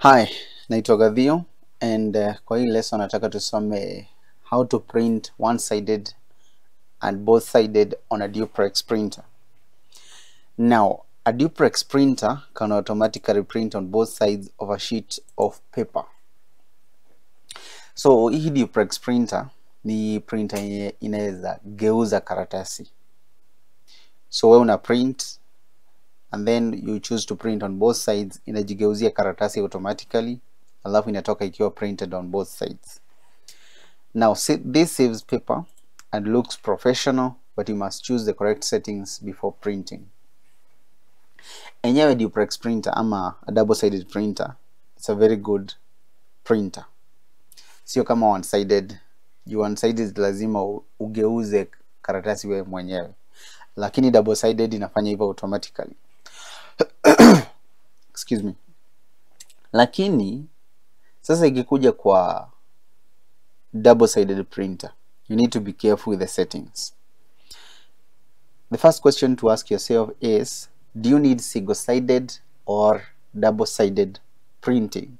Hi, naitwa Gadhio and kwa hii lesson nataka tusome how to print one-sided and both-sided on a duplex printer. Now, a duplex printer can automatically print on both sides of a sheet of paper. So, hii duplex printer ni printer yenye inaweza geuza karatasi. So, wewe una print and then you choose to print on both sides, inajigeuzia karatasi automatically, alafu inatoka ikiwa printed on both sides. Now, this saves paper and looks professional, but you must choose the correct settings before printing. Enyewe duplex printer ama a double-sided printer, it's a very good printer. Sio kama one-sided. One-sided lazima ugeuze karatasi wewe mwenyewe, lakini double-sided inafanya hivyo automatically. Excuse me. Lakini sasa ikikuja kwa double-sided printer, you need to be careful with the settings. The first question to ask yourself is, do you need single-sided or double-sided printing?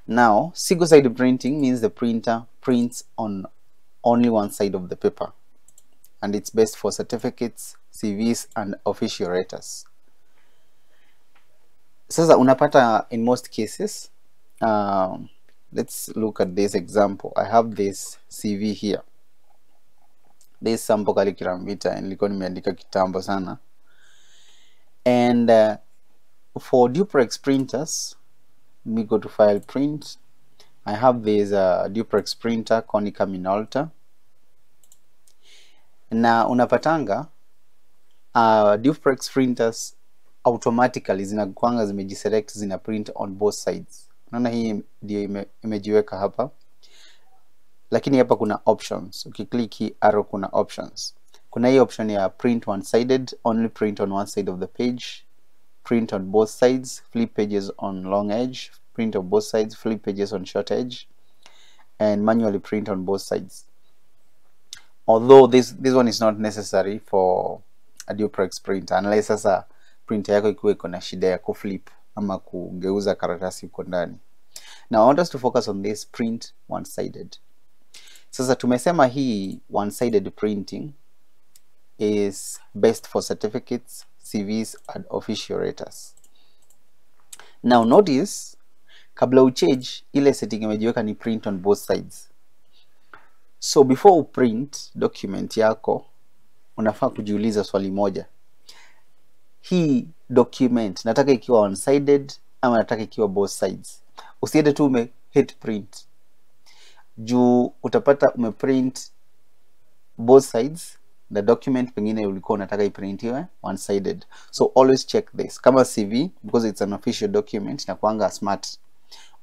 Now, single-sided printing means the printer prints on only one side of the paper, and it's best for certificates, CVs, and official letters. Sasa unapata in most cases, let's look at this example. I have this CV here. This sample curriculum vitae nilikuwa nimeandika kitambo sana. And for duplex printers, let me go to file print. I have this duplex printer Konica Minolta. Na unapatanga duplex printers automatically zinakuanga zimejiselect, zina print on both sides. Unaona hii ndio imejiweka hapa, lakini hapa kuna options. Ukiklik hii arrow kuna options. Kuna hii option ya print one-sided, only print on one side of the page, print on both sides, flip pages on long edge, print on both sides, flip pages on short edge, and manually print on both sides. Although this one is not necessary for a duplex printer unless sasa printer yako ikiwa iko na shida ya kuflip ama kugeuza karatasi uko ndani. Now I want us to focus on this print one-sided. Sasa tumesema hii one-sided printing is best for certificates, CVs, and official letters. Now notice, kabla uchange ile setting imejiweka ni print on both sides. So before you print document yako, unafaa kujiuliza swali moja. Hii document nataka ikiwa one-sided ama nataka ikiwa both sides? Usiende tu hit print. Juu utapata umeprint both sides, the document pengine ulikuwa unataka iprintiwe one-sided. So always check this. Kama CV, because it's an official document, na kuanga smart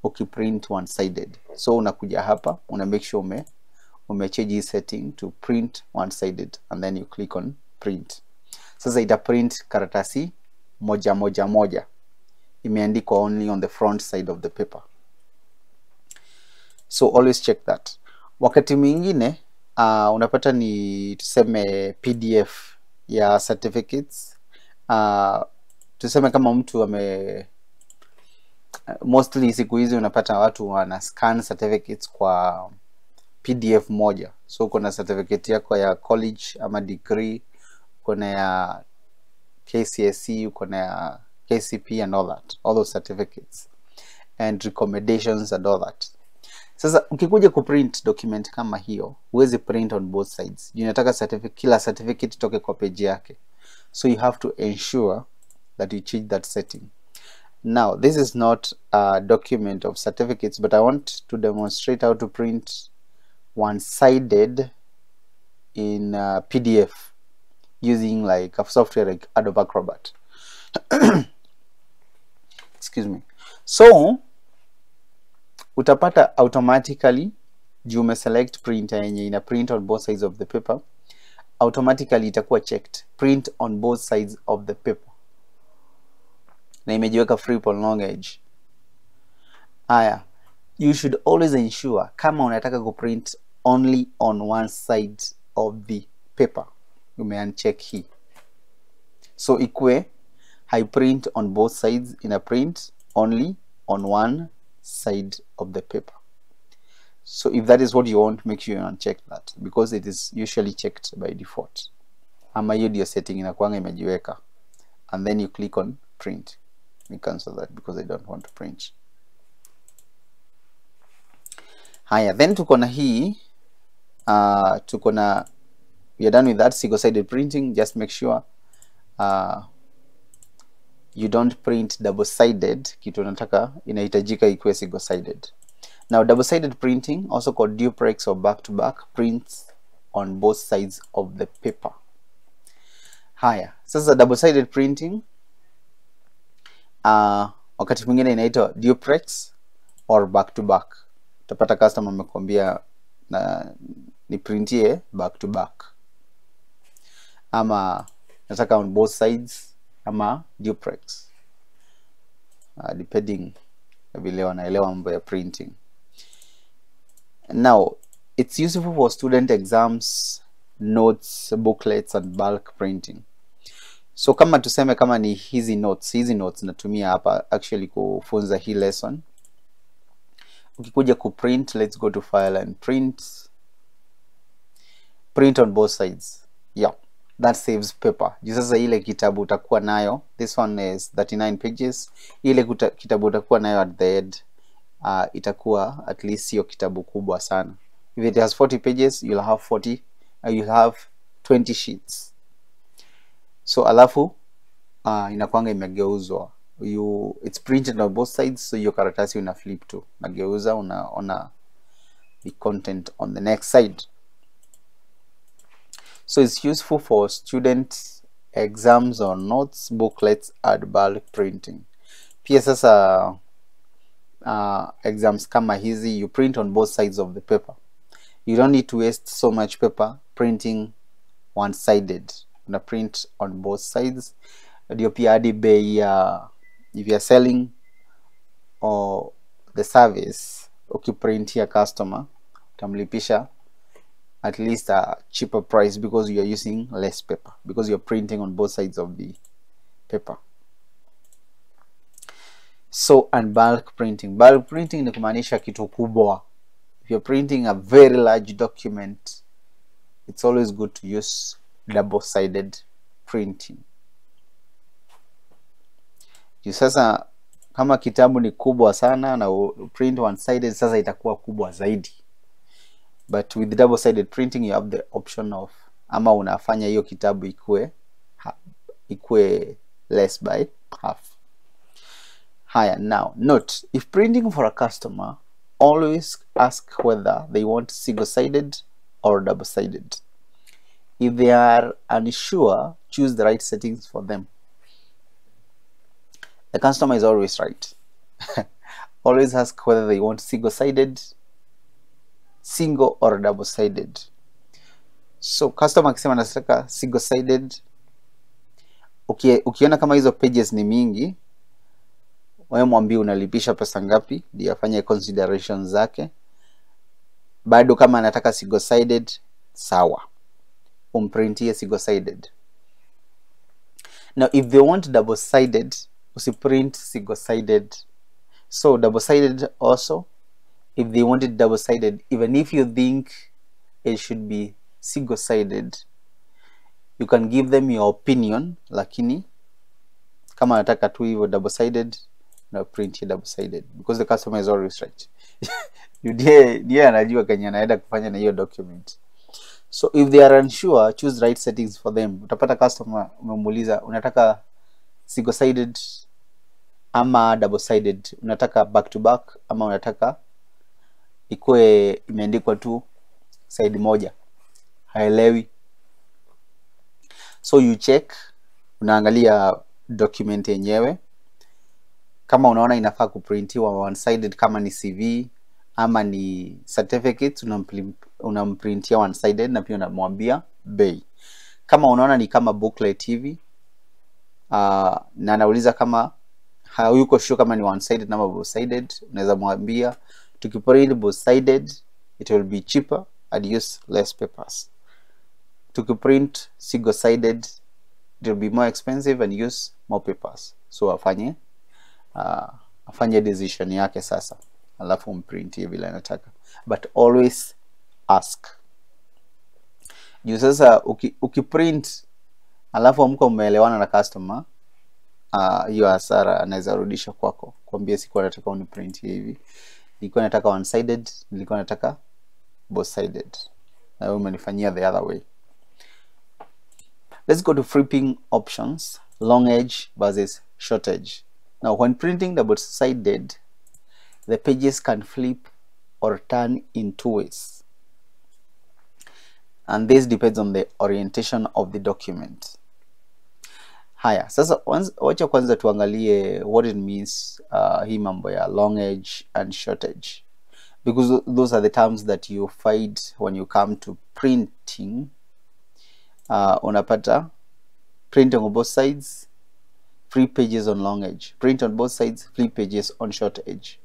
ukiprint one-sided. So unakuja hapa, una make sure umechange setting to print one-sided, and then you click on print. Sasa ita print karatasi moja moja moja, imeandikwa only on the front side of the paper. So always check that. Wakati mwingine unapata ni tuseme PDF ya certificates. Tuseme kama mtu mostly siku hizi unapata watu wana scan certificates kwa PDF moja. So kuna certificate yako ya college ama degree, kuna ya KCSE, kuna ya KCP and all that, all those certificates and recommendations and all that. Sasa ukikuja kuprint document kama hiyo, huwezi print on both sides. Unataka kila certificate toke kwa page yake. So you have to ensure that you change that setting. Now, this is not a document of certificates, but I want to demonstrate how to print one-sided in PDF using like a software like Adobe Acrobat. Excuse me. So utapata automatically, juu umeselect printer yenye ina print on both sides of the paper, automatically itakuwa checked print on both sides of the paper, na imejiweka flip on long edge. Aya, you should always ensure kama unataka kuprint only on one side of the paper, umeuncheck hii. So ikue high print on both sides in a print, only on one side of the paper. So if that is what you want, make sure you uncheck that, because it is usually checked by default. Ama hiyo ndio setting inakuanga imejiweka, and then you click on print. We cancel that because I don't want to print. Haya, then tuko na hii tuko na, we are done with that single-sided printing. Just make sure you don't print double-sided. Kitu nataka inahitajika ikuwe single-sided. Now double-sided printing, also called duplex or back-to-back, prints on both sides of the paper. Haya, sasa double-sided printing wakati mwingine inaitwa duplex or back-to-back. Utapata customer amekwambia na niprintie back-to-back, ama nataka on both sides, ama duplex, depending vile wanaelewa mambo ya printing. Now it's useful for student exams, notes, booklets and bulk printing. So kama tuseme kama ni hizi notes natumia hapa actually kufunza hii lesson. Ukikuja kuprint, let's go to file and print on both sides. Yeah, that saves paper. Juu sasa ile kitabu utakuwa nayo, this one is 39 pages, ile kitabu utakuwa nayo at the end itakuwa at least hiyo kitabu kubwa sana. If it has 40 pages, you'll have 20 sheets. So alafu inakuanga imegeuzwa, it's printed on both sides, so your karatasi una flip to, nageuza, unaona the content on the next side. So it's useful for students exams or notes, booklets and bulk printing. Pia sasa exams kama hizi, you print on both sides of the paper. You don't need to waste so much paper printing one-sided. Una print on both sides. Ndio pia hadi bei if you are selling or the service, ukiprintia customer utamlipisha at least a cheaper price because you are using less paper, because you are printing on both sides of the paper. So, and bulk printing ni kumaanisha kitu kubwa. If you're printing a very large document, it's always good to use double-sided printing. Sasa kama kitabu ni kubwa sana na print one-sided, sasa itakuwa kubwa zaidi. But with double-sided printing you have the option of, ama unafanya hiyo kitabu ikue less by half. Haya, now note, if printing for a customer, always ask whether they want single-sided or double-sided. If they are unsure, choose the right settings for them. The customer is always right. Always ask whether they want single-sided, single or double-sided. So customer akisema nataka single-sided, ukiona kama hizo pages ni mingi, wewe mwambie unalipisha pesa ngapi, ndio afanye considerations zake. Bado kama anataka single-sided, sawa, umprintie single-sided. Now if they want double-sided, usiprint single-sided. So double-sided also, if they want it double-sided, even if you think it should be single-sided, you can give them your opinion, lakini kama nataka tu hivyo double-sided, na print double-sided, because the customer is always right. Ndiye anajua kwenye anaenda kufanya na hiyo document. So if they are unsure, choose right settings for them. Utapata customer umemuuliza unataka single-sided ama double-sided, unataka back-to-back ama unataka ikuwe imeandikwa tu side moja, haelewi. So you check, unaangalia document yenyewe, kama unaona inafaa kuprintiwa one-sided, kama ni CV ama ni certificate, unamprintia one-sided na pia unamwambia bei. Kama unaona ni kama booklet hivi, na anauliza kama hayuko sure kama ni one-sided ama both-sided, unaweza mwambia tukiprint both-sided it will be cheaper and use less papers. Tukiprint single-sided it will be more expensive and use more papers. So afanye decision yake sasa, alafu umprint vile anataka, but always ask. Juu sasa ukiprint alafu amko umeelewana na customer, hiyo hasara anaweza rudisha kwako, kwambia sikuwa nataka uniprint hivi, nilikuwa nataka one sided, nilikuwa nataka both sided, na wewe umenifanyia the other way. Let's go to flipping options, long edge versus short edge. Now when printing double sided, the pages can flip or turn in two ways, and this depends on the orientation of the document. Haya, sasa wacha kwanza tuangalie what it means, hii mambo ya long edge and short edge, because those are the terms that you find when you come to printing. Unapata printing on both sides, flip pages on long edge, print on both sides, flip pages on short edge.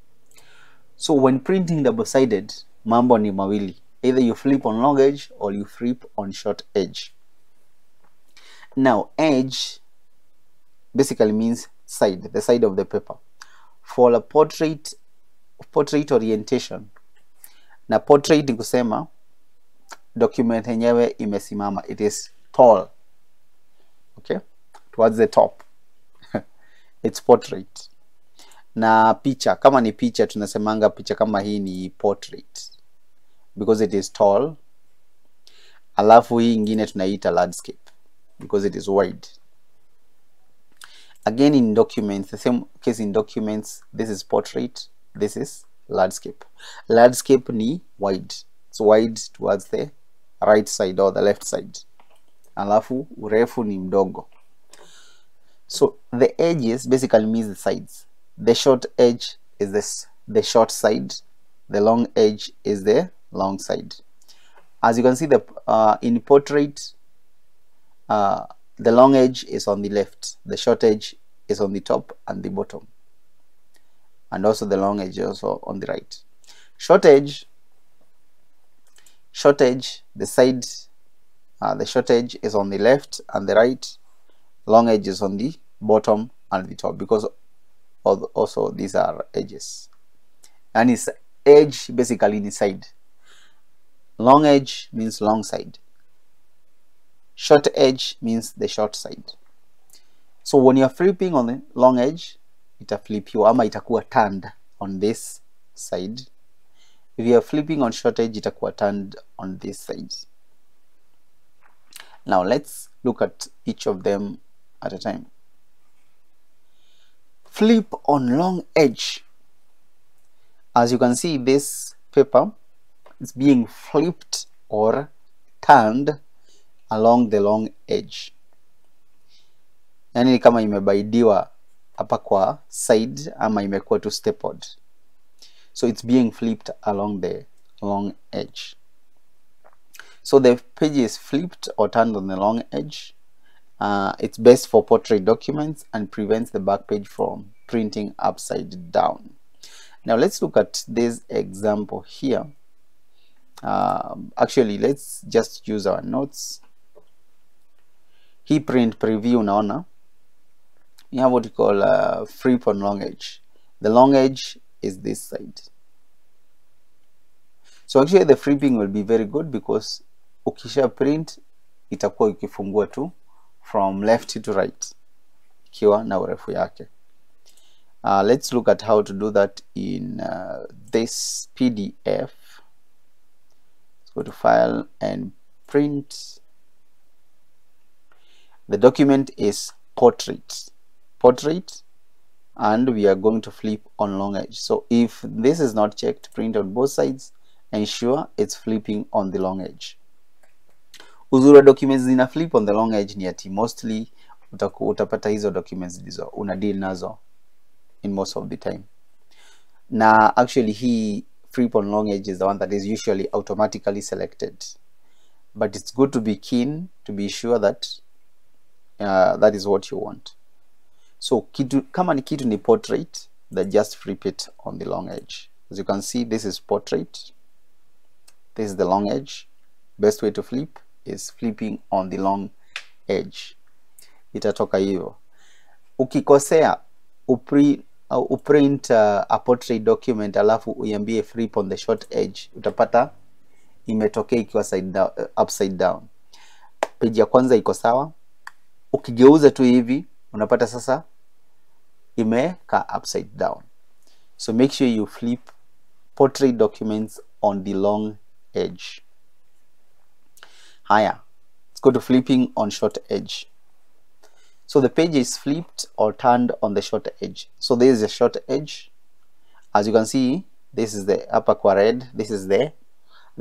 So when printing double-sided, mambo ni mawili, either you flip on long edge or you flip on short edge. Now edge basically means side, the side of the paper. For a portrait orientation, na portrait ni kusema document yenyewe imesimama, it is tall, okay, towards the top. It's portrait. Na picha, kama ni picha tunasemanga picha kama hii ni portrait because it is tall. Alafu hii ingine tunaita landscape because it is wide. Again in documents, the same case in documents, this is portrait, this is landscape. Landscape ni wide, it's wide towards the right side or the left side. Alafu urefu ni mdogo. So the edges basically means the sides. The short edge is the short side, the long edge is the long side. As you can see, in portrait, the long edge is on the left, the short edge is on the top and the bottom, and also the long edge also on the right. Short edge, the side, the short edge is on the left and the right, long edge is on the bottom and the top, because also these are edges, and it's edge basically the side. Long edge means long side, short edge means the short side. So when you're flipping on the long edge, ita flip you ama itakuwa turned on this side. If you are flipping on short edge, itakuwa turned on this side. Now let's look at each of them at a time. Flip on long edge. As you can see, this paper is being flipped or turned along the long edge. Yani kama imebaidiwa hapa kwa side ama imekuwa tu stapled. So it's being flipped along the long edge. So the page is flipped or turned on the long edge. It's best for portrait documents and prevents the back page from printing upside down. Now let's look at this example here. Actually, let's just use our notes. He print preview unaona. We have what we call flip on long edge. The long edge is this side. So actually the flipping will be very good because ukisha print itakuwa ikifungua tu from left to right ikiwa na urefu yake. Let's look at how to do that in this PDF. Let's go to file and print. The document is portrait, and we are going to flip on long edge. So if this is not checked, print on both sides, ensure it's flipping on the long edge. Uzuri documents zina flip on the long edge ni ati mostly utapata hizo documents ndizo una deal nazo in most of the time. Na actually he flip on long edge is the one that is usually automatically selected, but it's good to be keen to be sure that that is what you want. So kama ni kitu ni portrait, then just flip it on the long edge. As you can see, this is portrait, this is the long edge. Best way to flip is flipping on the long edge. Itatoka hivyo. Ukikosea uprint a portrait document alafu uiambie flip on the short edge, utapata imetokea ikiwa upside down. Page ya kwanza iko sawa, ukigeuza tu hivi unapata sasa imeka upside down. So make sure you flip portrait documents on the long edge. Haya, let's go to flipping on short edge. So the page is flipped or turned on the short edge. So there is a short edge. As you can see, this is the upper quadrant, this is the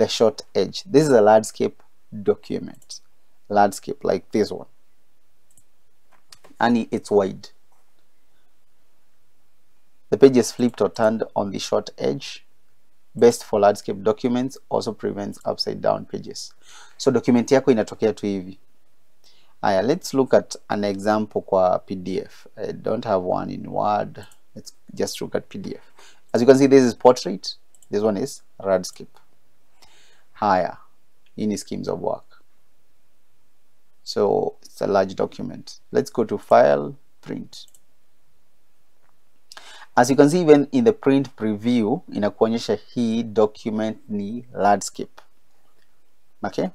short edge. This is a landscape document. Landscape like this one. And it's wide. The page is flipped or turned on the short edge. Best for landscape documents, also prevents upside down pages. So document yako inatokea tu hivi. Aya, let's look at an example kwa PDF. I don't have one in Word. Let's just look at PDF. As you can see, this is portrait. This one is landscape. Haya, in schemes of work. So it's a large document. Let's go to File, Print. As you can see, even in the print preview, inakuonyesha hii document ni landscape. Okay?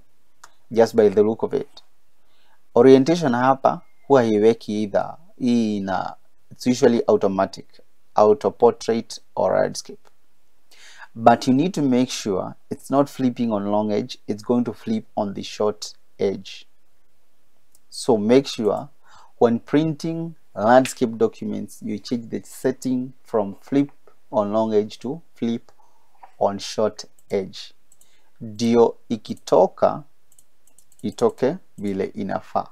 Just by the look of it. Orientation hapa huwa haiweki either. It's usually automatic, auto portrait or landscape. But you need to make sure it's not flipping on long edge, it's going to flip on the short edge. So make sure when printing landscape documents, you change the setting from flip on long edge to flip on short edge. Dio ikitoka itoke vile inafaa.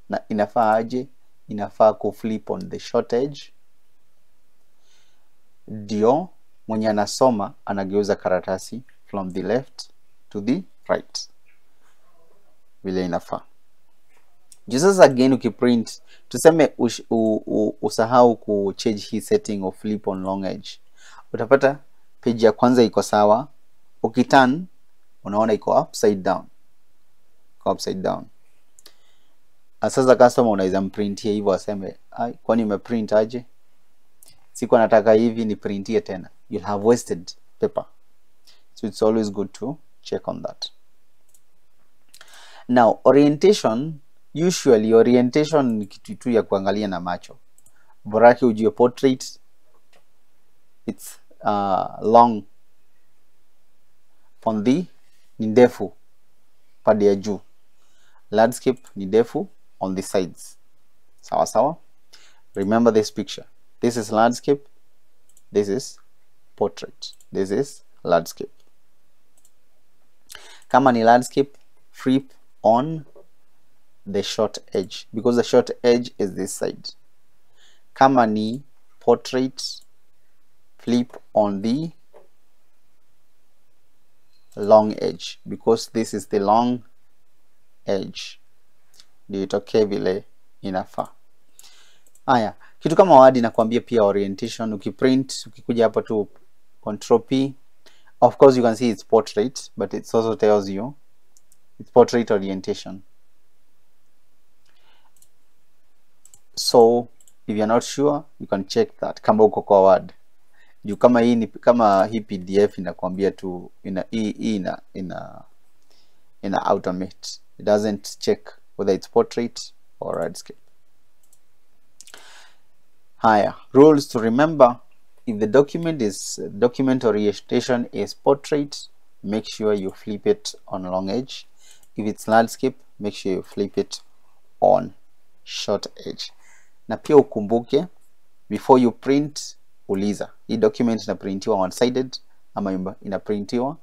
Na inafaa aje? Inafaa ku flip on the short edge. Dio mwenye anasoma anageuza karatasi from the left to the right. Vile inafaa. Just again ukiprint, tuseme usahau ku change hii setting of flip on long edge. Utapata page ya kwanza iko sawa, ukiturn unaona iko upside down. Upside down. Sasa customer unaweza mprintie hivyo aseme, kwani umeprint aje? Siku nataka hivi ni printie tena. You'll have wasted paper. So it's always good to check on that. Now, orientation, usually orientation ni kitu tu ya kuangalia na macho. Borake ujue portrait, it's long on the ni ndefu pande ya juu. Landscape ni ndefu on the sides. Sawa sawa? Remember this picture. This is landscape. This is portrait. This is landscape. Kama ni landscape, flip on the short edge because the short edge is this side. Kama ni portrait, flip on the long edge because this is the long edge. Ndio itokee vile inafaa. Haya, kitu kama Word inakwambia pia orientation. Ukiprint, ukikuja hapa tu Control P, of course you can see it's portrait, but it also tells you it's portrait orientation. So if you're not sure, you can check that kama uko kwa Word. Juu kama hii PDF inakwambia tu ina automate. It doesn't check whether it's portrait or landscape. Higher rules to remember: if the document orientation is portrait, make sure you flip it on long edge. If it's landscape, make sure you flip it on short edge. Na pia ukumbuke, before you print, uliza hii document inaprintiwa one-sided ama inaprintiwa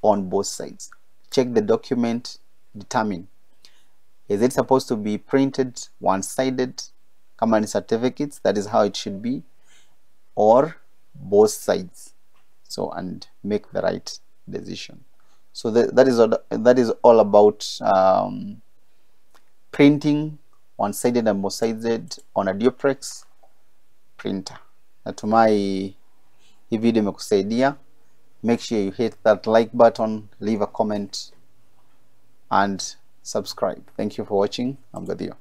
on both sides. Check the document, determine, is it supposed to be printed one-sided? Kama ni certificates, that is how it should be, or both sides. So, and make the right decision. So that is all about printing one-sided and both-sided on a duplex printer. Natumai hii video imekusaidia. Make sure you hit that like button, leave a comment and subscribe. Thank you for watching. I'm Gadio.